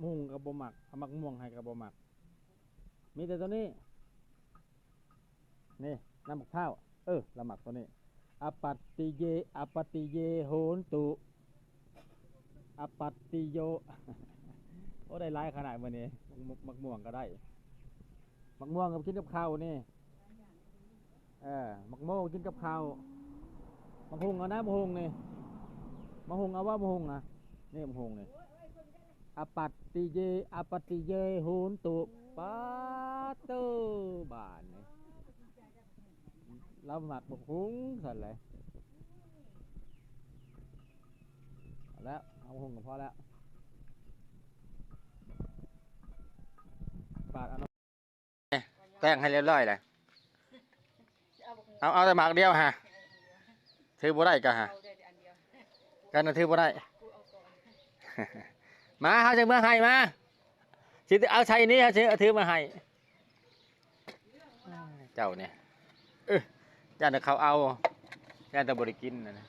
ໝຸ່ງກໍບໍ່ມັກ ເອົາໝາກມ່ວງໃຫ້ກໍບໍ່ມັກ ມີແຕ່ໂຕນີ້ ນີ້ ນ້ຳໝາກພ້າວ ເອີ ລາວມັກໂຕນີ້ ອະປັດຕິເຍ ອະປັດຕິເຍໂຫນຕຸ ອະປັດຕິໂຍ ໂອ້ ໄດ້ຫຼາຍຂະໜາດມື້ນີ້ ໝາກ ໝາກມ່ວງກໍໄດ້ ໝາກມ່ວງກໍກິນກັບເຂົ້ານີ້ ເອີ ໝາກໂມກິນກັບເຂົ້າ ໝາກຫຸ່ງເອົານະ ໝາກຫຸ່ງນີ້ ໝາກຫຸ່ງເອົາບໍ່ ໝາກຫຸ່ງນະ ນີ້ໝາກຫຸ່ງນີ້ ອະປັດຕິເຍ ອະປັດຕິເຍໂຫນຕຸ ປາດໂຕ ບາດນີ້ ລາວມັກໝາກຫຸ່ງຊັ້ນແຫຼະ ເອົາແລ້ວ ເອົາໝາກຫຸ່ງກໍພໍແລ້ວ ປາດເອົາ ແຕ່ງໃຫ້ຮຽບຮ້ອຍແລ້ວ ເອົາ ເອົາແຕ່ໝາກດຽວຫະ ຖືບໍ່ໄດ້ກະຫະ ກັນນະຖືບໍ່ໄດ້ ມາ ເຮົາຊິເມືອໃຫ້ ມາ ຊິເອົາໃສ່ນີ້ ເຮົາຊິຖືມາໃຫ້ ເຈົ້ານີ້ ເອີ ຢ້ານແຕ່ເຂົາເອົາ ຢ້ານແຕ່ບໍ່ໄດ້ກິນນັ້ນນະ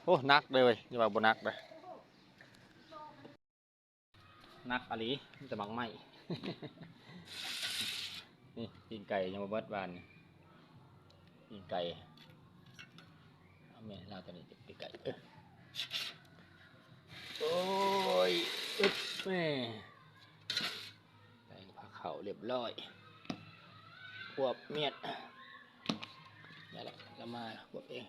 ໂອ້ ໜັກເດ້ເວີຍ ຢ່າວ່າບໍ່ໜັກເດີ້. ໜັກອີ່ຫຼີ ມີແຕ່ໝາກໄມ້ ນີ້ ປີ້ງໄກ່ຍັງບໍ່ເບິດວານນີ້ ປີ້ງໄກ່ ເອົາແມ່ ລາວຕົວນີ້ປີ້ງໄກ່ ເອີ ໂອ້ຍ ອຶບ ແມ່ ໃສ່ຜ້າເຂົ້າຮຽບຮ້ອຍ ຄວບມຽດ ນັ້ນແຫຼະ ລາວມາຄວບເອງ.